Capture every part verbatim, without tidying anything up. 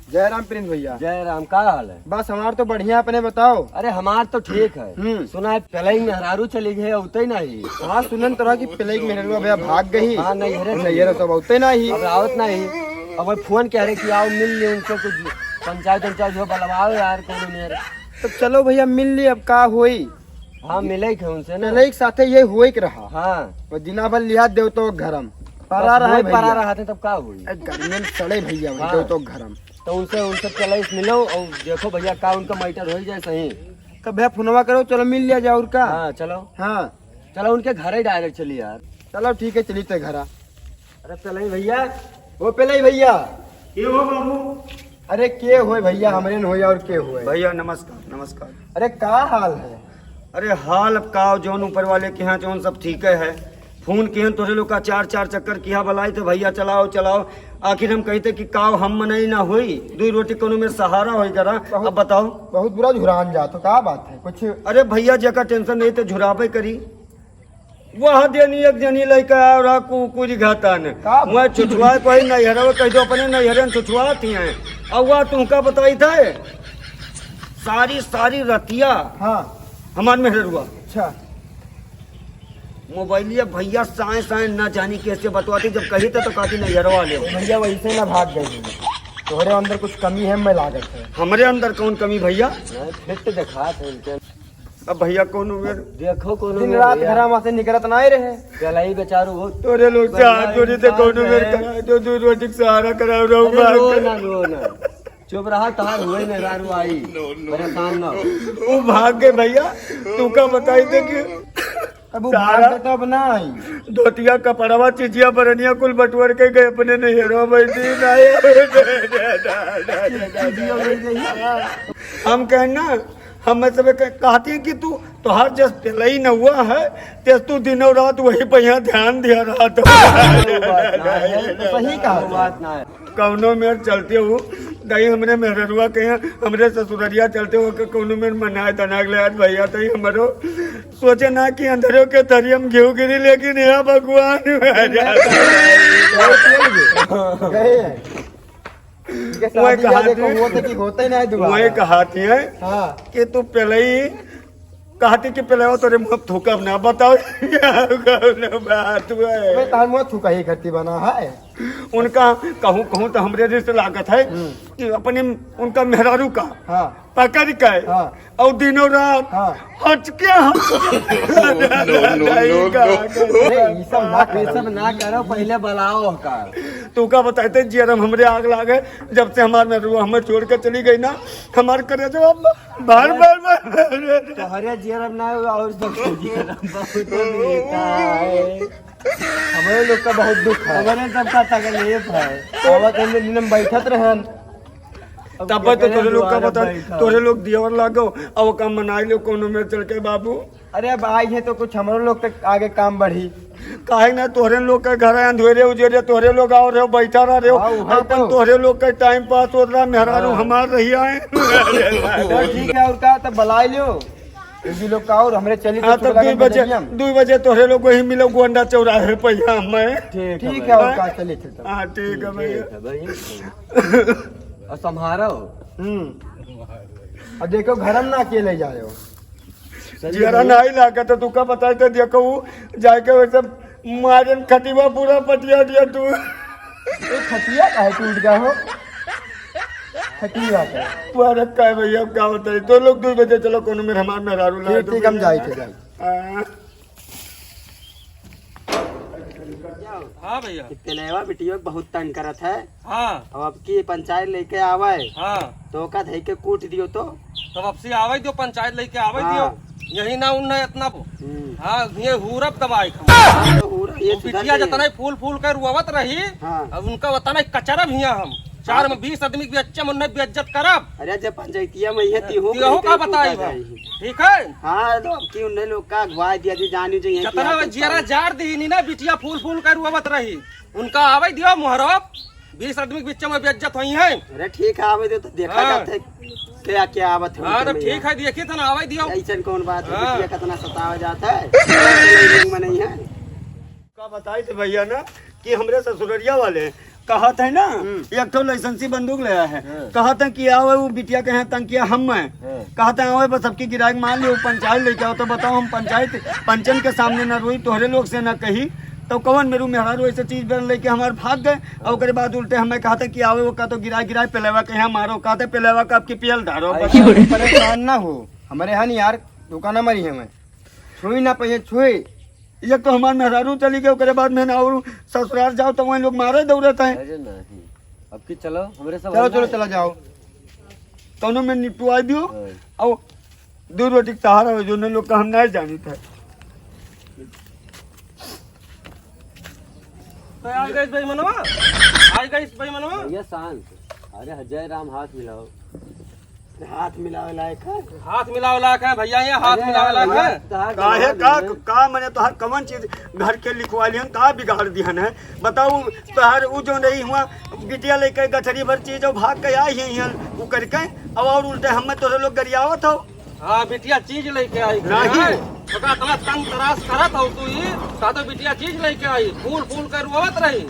जय राम प्रिंस भैया। जय राम, का हाल है? बस हमार तो बढ़िया, अपने बताओ। अरे हमार तो ठीक है। हम्म। सुना है पेलई मेहरारू चली गई, अउते नहीं। हाँ, सुनन तो रहा कि पेलई मेहरारू भैया भाग गई। हाँ, नैहरे चली नैहरे गई। सब अउते नहीं। अब आवत नहीं। अब वो फोन कह रहे कि आओ मिल ली उनसे, कुछ पंचायत उंचायत जो बलवाओ यार कोनो मेर। तो चलो भैया मिल ली, अब का होई? हाँ, मिले के उनसे ना। पेलई के साथे ये होई के रहा। हाँ। वो दिना भर लिहा देवतो घरम। परा बस रहा है वही परा भैया। रहा थे तब का होई? ए, गर्मी में सड़े भैया, वही हाँ। देवतो घरम। तो उनसे, उनसे पेलई से मिलो और देखो भैया का उनका मैटर हो जाए सही। तो भैया फोनवा करो, चलो मिल लिया जाए और का। हाँ, चलो। हाँ। चलो उनके घर ही direct चली यार। चलो ठीक है, चली ते घरा। अरे पेलई भैया, ओ पेलई भैया। के हो बाबू? अरे के होए भैया, हमरे न होए और के होए? भैया नमस्कार, नमस्कार। अरे का हाल है? अरे हाल अब का, जौन ऊपर वाले के यहाँ जौन सब ठीक है। फोन किहन तोरे लोग का चार चार चक्कर किहा बलाई थे भैया चलाओ चलाओ। आखिर हम कहित कि काव हम मनई ना होई, दुई रोटी कोनो मेर सहारा होई करा। बहुत, अब बताओ। बहुत बुरा झुरान जात हो, का बात है कुछ? अरे भैया जेका टेंशन नहीं तो झुराबे करी। वह देनी एक जनी लइका और कुकुरी घातन। का? वह छुछुआ कोई नैहरवा कह दो अपने नैहरन छुछुआ थी हैं। और वह तुमका बताई थे सारी सारी रतिया। हाँ। हमार मेहररुआ। अच्छा। मोबाइलिया भैया साए साए ना जानी कैसे बतवाती, जब कही थे तो कहती नैहरवा ले। भैया वैसे ना भाग गई, तोहरे अंदर कुछ कमी है, मैं लागत है। हमरे अंदर कौन कमी भैया? नहीं, फिट दिखात है इनके। अब भैया कौन उम्र? देखो कौन दिन उम्र रात भैया। घरा में से निकलत ना रहे। गलाई बेचारू हो। तोरे लोग से हाथ जोड़ी थे, कौन उम्र करा दो, दो रोटी के सहारा करा रहा हूँ अरे रो ना, रो ना। चुप रहा, तहार हुए मेहरारू आई। परेशान ना हो। वो भाग गए भैया, तू का बताई थे कि अब वो सारा भाग गए तो अब ना आई। धोतिया, कपड़वा, चिजिया, बरनिया कुल बटुअर के गए अपने नैहरवा बैठी ना आए। चिजिया ले गई। हम कहन ना, हम सब कह-, कहती हैं कि तू, तोहार जस पेलई न हुआ है, तेस तू दिनों रात वही पे यहाँ ध्यान दिया रहा था। वो बात ना है, तो सही कहा वो बात ना है। कौनो मेर चलते हो, दही हमरे मेहररुआ के यहाँ, हमरे ससुररिया चलते हो, के कौनो मेर मनाए तनाग ले आज भैया तही हमरो सोचे ना कि अंधेरों के थरियम घिउ गिरी, लेकिन यहाँ भगवान। गए हैं। इनके वही शादी या कहा देखो, थी, वो तो कि होते ही नहीं दोबारा। वही कहा थी है हाँ। कि तू पहले ही कहा थी कि पहले वो तोरे मुँह थूकब ना, बताओ। कौन बात हुआ है? मैं तार मुँह थूका ही करती बना है। उनका कहूँ, कहूँ तो हमरे रिश्ते लागत है हम्म। कि अपने उनका मेहरारू का हाँ। पकड़ के हाँ। और दिनों रात हाँ। हटके हम। No, no, no, no। अरे, ये सब ना करो, ये सब ना करो, पहले बुलाओ का। तू का बताते जियरम हमरे आग लागे, जब से हमार मेहररुआ हमें छोड़ के चली गई ना, हमार करेजवा भर, भर, भर, भर। तोहरे जियरम ना और सब जियरम बहुत मीठा है। हमरे लोग का बहुत दुख है। हमरे सब का तकलीफ है। आवत हम दिन में बैठत रहन। अब तब तो केकरे तोरे लोग का दुआरे बता, बैठा? तोरे लोग दियावर लागो, अब ओका मनाई लो कोनो में चल के बाबू। अरे अब आई है तो कुछ हमरो लोग के आगे काम बढ़ी। काहे ना तोहरे लोग के घर है अंधेरे उजेरे, तोहरे लोग आओ रहे हो, बैठा रह रहे हो, हाँ, वो है अपन तो। तोहरे लोग के टाइम पास होत रहा, मेहरारू हाँ। हमार रही आए। तो ठीक है, और का, तब बुलाई लियो। ये भी लोग का और हमरे चली हाँ, तो तब सुबह दुई के बजे, बजरिया में। दुई बजे तोहरे लोग वही मिलो गोंडा चौराहे पे यहाँ मैं। ठीक है ठीक भाई। है, और का चले थे तब। हाँ, ठीक है भैया। ठीक है भाई। और संभारो। हम्म। अब देखो, घर में ना अकेले जाए हो। सही जियरा है। नहीं लागा तो तू का बताए तो देखो, वो जाके वैसे मारन खटिवा पूरा पटिया दिया तू। ए, खटिया काहे टूट गया हो? खटिया का। पूरा रखा है भैया, अब का बताई? तो लोग दुई बजे चलो, कोनो मेर हमार मेहरारू लाए ठीक, तो ठीक, हम भैया। जाई थे, जाई। हाँ। हाँ भैया। कि पेलवा बिटियो बहुत तंग करत है। हाँ। अब, अब की पंचायत लेके आवे। हाँ। तो ओका धई के कूट दियो तो। तब अब से आवे दियो, पंचायत लेके आवे हाँ। दियो। यही ना उन्हें इतना बो-, हम्म। हाँ, ये हूरप दबाए हम। हाँ, तो हूरप, ये वो सुधर बिटिया गई। जितना ही फूल फूल के रुआवत रही, हाँ। अब उनका उतना ही कचरा भी हम। चार हाँ। में बीस आदमी के बच्चे में उन्हें बेइज्जत करब। अरे, जब पंचायतिया में ये हाँ, तिहो तिहो के का कूटा बताई बा? जाई। ठीक है? हाँ, तो अब की उन्हें लोग का अगुवाई दिया जी, जानी जो ये जितना क्या जियरा करता है। जार दी नी ना, बिटिया फूल फूल के रुआवत रही। उनका आवे दियो मुहरब, बीस आदमी के बीच में बेइज्जत होई है। अरे ठीक है, आवे दे तो देखा हाँ। जात है क्या क्या आवत है हाँ, उनके तो में ठीक यहाँ। है, देखी तो ना आवे दियो। ऐसन कौन बात है, हाँ। बिटिया कितना सतावा जात है। लोग में नहीं है। का बताई थे भैया ना कि हमरे ससुररिया वाले कहत है ना, हम्म। एक ठो लाइसेंसी बंदूक ले आए है। हाँ। कहत है कि आवे वो बिटिया के यहाँ तंग किया हम मैं। हाँ। कहत है आवे बस सबकी गिराई के मार लियो, पंचायत लेके आओ। तो बताओ हम पंचायत, पंचन के सामने न रोई, तोहरे लोग से न कही, तो कौन मेरू मेहरारू ऐसे चीज बन लेके हमार भाग गए। और ओकरे बाद उल्टे हमें कहत है कि आवे वो का तो गिराई गिराई पेलेवा के यहाँ मारो, कहत है पेलेवा का आपकी पियल धारो। अरे बस। परेशान ना हो, हमारे यहाँ नहीं यार, दुकान हमारी है मैं। छुई ना पहिए, छुई। एक तो हमार मेहरारू चली गई, ओकरे बाद में ना और ससुराल जाओ तो वहीं लोग मारे दौड़त है। अरे नहीं, अब की चलो, हमरे सब चलो, चलो, चला जाओ। तोनो में निपटवाई दियो। हाँ। और दो रोटी के सहारा हो, जो उन्हें लोग का हम नहीं जानी था। तो आ गइस भाई मनवा, आ गइस भाई मनवा। भैया शांत, अरे जय राम, हाथ मिलाओ। हाथ मिलावे लायक है? हाथ मिलावे लायक है भैया, ये हाथ अरे मिलावे यार, लायक है। भैया, कहाँ काहे गलत का, है? का मने तोहार कवन चीज घर के लिखवा लिहन, का बिगाड़ दिहन है? बताओ, तोहार उ जो नहीं हुआ, बिटिया लेके गठरी भर चीज और भाग के आई है यहाँ, उ करके, अब और उल्टे हमें तोरे लोग गरियावत हो। हाँ, बिटिया चीज लेके आई है। नहीं। हैं? ओका इतना तंग तराश करत हो तू ही, का तो बिटिया चीज लेके आई, फूल फूल कर रोवत रही।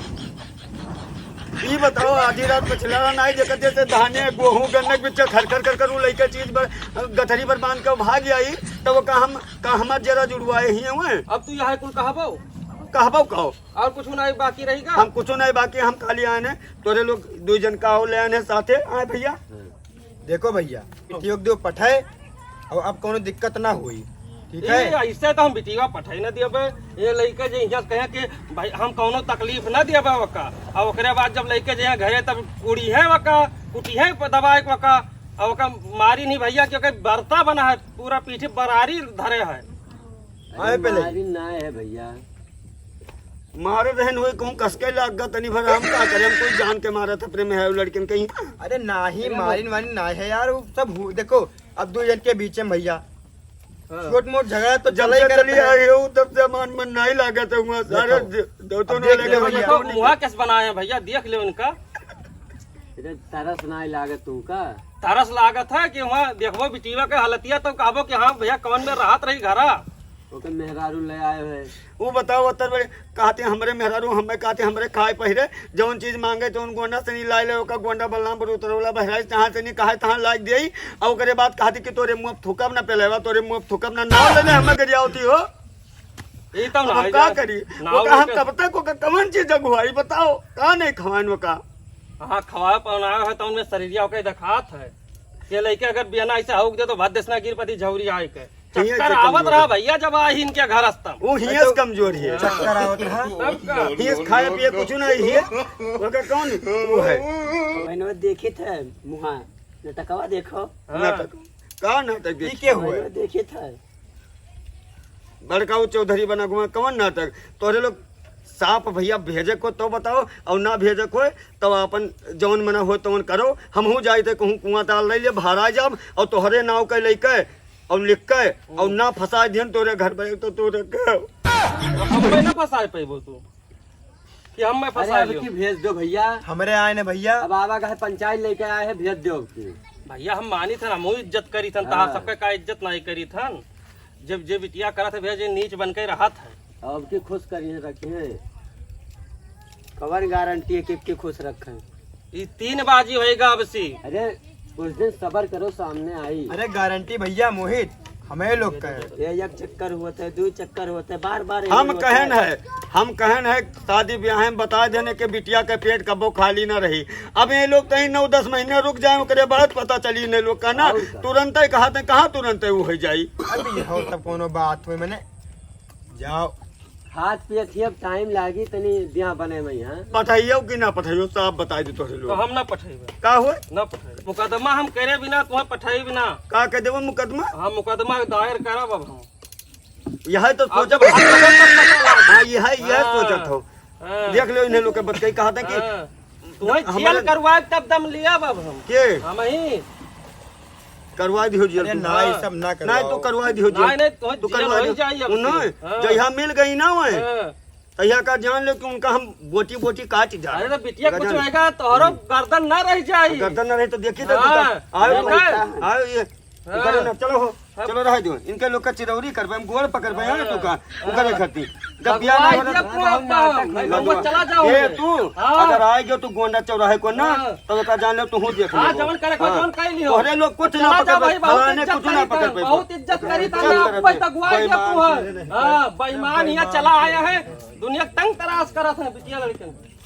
ई बताओ, आधी रात में छिलारा नाई देखत, जैसे धाने, गोहूं, गन्ने के बीच खर खर खर खर उ लइके चीज बर, गठरी पर बांध के भाग आई, तब का हम, का हमार जरा जुड़वाए ही हुए? अब तू यहाँ कुल कहबो? कहबो कहो? और कुछ नहीं बाकी रहेगा? हम कुछ नहीं बाकी, हम खाली आने, तोरे लोग दो जन का हो ले आने साथे, आए भैया। देखो भैया, बिटिया के दियो पठाए, और अब कोनो दिक्कत ना होई, ठीक है? ए, ऐसे तो हम बिटिया पठाई ना दियबे। ये लइके जे यहाँ कहे कि भाई हम कोनो तकलीफ ना दियबे ओका, और ओकरे बाद जब लइके जे यहाँ घरे तब कुड़ी है ओका, कुटी है दबाए के ओका, और ओका मारी नहीं भैया, क्योंकि बरता बना है, पूरा पीछे बरारी धरे है। अरे आए पहले। मारी ना है भैया। मारे रहन हुए कहूँ कसके लाग गा तनी भर, हम का करें, हम कोई जान के मारा था प्रेम है लड़कन कहीं। अरे नाही, अरे मारिन वारिन ना है यार, वो सब हु-, देखो अब दो जन के बीच में भैया हाँ। छोट मोट झगड़ा तो जब चला ही से करत चली है। आई हो तब से मान मन नहीं लागत है हुआ सारे देखो, द-, दो तो अब नहीं देख लगे ले भैया। भैया। मुँह कैसे बनाए हैं भैया, देख ले उनका। इधर तरस नहीं लागत तुमका? तरस लागत है कि वहाँ देखबो बिटिया के हालतिया तो कहबो कि हाँ भैया कौन में रहत रही घरा। ओके मेहरारू ले आए है। वो बताओ, अतर बड़े कहते हमरे मेहरारू, हमें कहते हमरे खाए पहिरे, जौन चीज मांगे तो उन गोंडा से नहीं लाए ले, ओका गोंडा बलरामपुर उतरौला बहराइच जहाँ से नहीं कहे तहाँ लाग दिए। और ओकरे बाद कहते कि तोरे मुँह थूकब ना पेलेवा, तोरे मुँह थूकब ना, नाव लेने हमें गरियावती हो। ई तो अब ना हम का जा-, करी? ना ओका हम होके कब तक ओका कवन चीज अगुवाई बताओ, का नहीं खवाइन ओका? हाँ, खवाए पहनाए है तो उनमें शरीरिया ओके दिखात है। ये लइके अगर बियाना ऐसे हौक दे तो भात देसना गिर पति झौरी आए के। हिये चक्कर से आवत कमजोर रहा है। भैया, जब आई इनके घर हस्तम। वो हिये से कमजोर है। चक्कर आवत रहा। तब का? हिये से खाए पिए कुछ नहीं है। ओका कौन? वो है। बहनवा देखित है मुहा, नटकवा देखो। हाँ। नाटक। का नाटक ई देखित के है? हुए? बहनवा देखित है। बड़का वो चौधरी बना घुमा, कौन नाटक? तोरे लोग साफ भैया भेजे को तो बताओ, और ना भेजे को तो अपन जौन मना हो तौन करो। हमहू जाई थे कहूँ कुआं ताल ले ले, बाहर आ जाब, और तोहरे नाव के लेके और लिख के और ना फंसा दिहन तोरे घर पे तो तोरे के। अब मैं ना फंसा पैबो तू कि हम मैं अरे फंसा अब लियो। की भेज दो भैया। हमरे आए ने भैया। अब आवा का है पंचायत लेके आए हैं, भेज दो अब की। भैया हम मानी थे ना, हम इज्जत करी थन, हाँ। तहार सबके का इज्जत नहीं करी थन। जब जे बिटिया करत है भैया, जे नीच बन के रहत है। अब की खुश करिए रखे हैं। कवन गारंटी है कि, कि खुश रखे हैं? ई तीन बाजी होएगा अब सी। अरे, कुछ दिन सबर करो, सामने आई। अरे, गारंटी भैया मोहित, हमें लोग कहे। ये एक चक्कर होता है, दो चक्कर होता है, बार बार हम कहन है, हम कहन है, शादी ब्याह में बता देने के बिटिया के पेट कबो खाली ना रही। अब ये लोग कहीं नौ दस महीने रुक जाए, ओकरे बाद पता चली इन्हें लोग का ना। और का? तुरंत ही कहा थे, कहाँ तुरंत ही वो हो जाई? अभी हो तब कोनो बात हुई, मैंने जाओ। हाथ पियत ही अब टाइम लागी, तनी ब्याह बने में, हाँ? पठाइयो कि ना पठाइयो, साफ बताई दे तोहरे तो लोग। हम ना पठाइबे। का हुए? ना पठाइबे। मुकदमा हम करे बिना, तुम्हें पठाई बिना। का कह देबो मुकदमा? हाँ, मुकदमा दायर करब अब हम। यह तो अब सोचब। हाँ, यह, यह हाँ, सोचत हो। हाँ। देख लो इन्हें लोग के बतकही कहा था कि हाँ। तुम्हें हमारे जेल करवाए तब दम लिया अब हम। के? हम ही। करवा दियो जेल अरे तू। ना, ये हाँ। सब ना नहीं, करवाओ। तू करवा दियो जेल। नहीं, नहीं, तो तू जेल करवा हो ही दियो। जाई अब उन्हें, हाँ। जहिया मिल गई ना वह, हाँ। तहिया का जान लो कि उनका हम बोटी बोटी काट जा। अरे तो बिटिया कुछ होएगा, तोहरो गर्दन ना रह जाई। गर्दन ना रही तो देखी तो हाँ। तू तो। आओ, देखा? आओ ये। हाँ। उनकरे ना, चलो हो, हाँ। चलो रह दो। इनके लोग का चिरौरी करबे, हम गोड़ पकड़बे, हाँ, हाँ। तू का, उनकरे हाँ। खातिर। जब बियाह ना भगवान हो ये रहा, कौन आपका हो? नहीं, लड़ुआ। चला जाओ। ए, तू, हाँ। अगर आए गयो तू गोंडा चौराहे को ना, हाँ। तो ओका जान ले, तू हूँ देख हाँ, लेबो। जवन करे को हाँ। जवन कह लियो। तोहरे लोग कुछ ना चला जा पकड़बे, भाई, बहुत फलाने इज्जत कुछ ना करी था, पकड़बे। बहुत इज्जत करी था, इज्जत ना करते। कोई तो अगुआ ये बेईमान। तू है। हाँ, बेईमान यहाँ चला आया है, दुनिया तंग तराश करत है, बिटिया लड़कन।